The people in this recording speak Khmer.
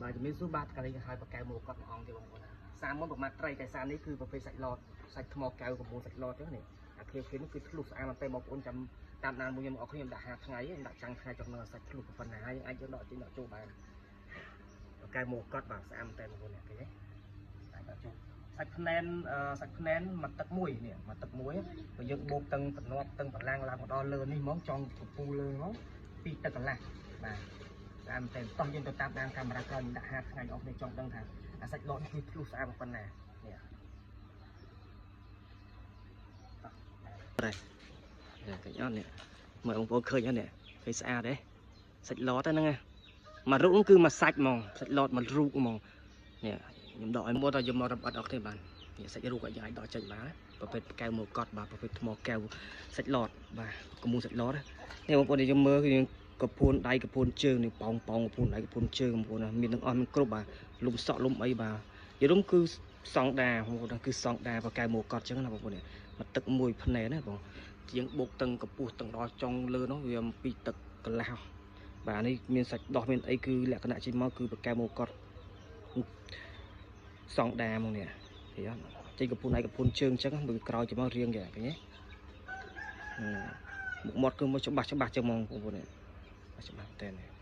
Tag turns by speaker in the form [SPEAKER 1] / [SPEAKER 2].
[SPEAKER 1] បាទជំរាបសួរបាទកាលនេះគេហៅបកែវមកកត់មួយអង្គទៀតបងប្អូនណាសាមុនប្រមាណត្រីកែសានេះគឺប្រភេទសាច់ឡតសាច់ថ្មកៅកម្ពូលសាច់ឡតចឹងនេះអាខៀវខៀវនេះគឺធ្លុះស្អាតមែនតើបងប្អូនចាំតាមដានមួយខ្ញុំអរខ្ញុំដាក់5ថ្ងៃខ្ញុំដាក់ចាំងថ្ងៃចុងនឹងសាច់ធ្លុះប៉ុណ្ណាហើយអាចយកដកចេញដកចូលបានបកែវមកកត់បាទស្អាតមែនតើបងប្អូននេះឃើញទេអាចដកចូលសាច់ភ្នែនសាច់ភ្នែនមួយទឹកមួយនេះមួយទឹកមួយបើយើងបូកតឹងតំណប់តឹងកម្លាំងឡើងមកដល់លើនេះហ្មងចង់កំពូលលើហ្មងពីទឹកកន្លះបាទស្អាតតែតោះយើងទៅតាមដានកាមេរ៉ាក្រោយដាក់5ថ្ងៃអស់គ្នាចង់ដឹងថាអាសាច់លក់នេះគឺធ្លុះស្អាតប៉ុណ្ណានេះតោះនេះឃើញអត់នេះមើលបងប្អូនឃើញអត់នេះឃើញស្អាតទេសាច់លតហ្នឹងណាមួយរូបគឺមួយសាច់ហ្មងសាច់លតមួយរូបហ្មងនេះខ្ញុំដកឲ្យមកតើយកមករំអត់អស់គ្នាបាននេះសាច់រូបឲ្យយើងអាចដកចេញបានប្រភេទកែវមកកត់បាទប្រភេទថ្មកែវសាច់លតបាទកមូលសាច់លតនេះបងប្អូនយើងមើលយើងកពួនដៃកពួនជើងនេះប៉ោងប៉ោងកពួនដៃកពួនជើងបងប្អូនណាមានទាំងអស់មានគ្រប់បាទលំសក់លំអីបាទយល់គឺសង់ដាបងប្អូនគឺសង់ដាបកែវមកកត់ចឹងណាបងប្អូននេះមួយទឹកមួយភ្នែណាបងជាងបុកតឹងកពុះតឹងដល់ចុងលើនោះវាពីទឹកកន្លះបាទនេះមានសាច់ដោះមានអីគឺលក្ខណៈចេញមកគឺបកែវមកកត់សង់ដាមកនេះឃើញអត់ចេញកពួនដៃកពួនជើងចឹងមើលក្រោយចេញមករៀងគេឃើញទេមុខមាត់គឺមកច្បាស់ច្បាស់ចឹងហ្មងបងប្អូននេះច្បាស់តែនេះ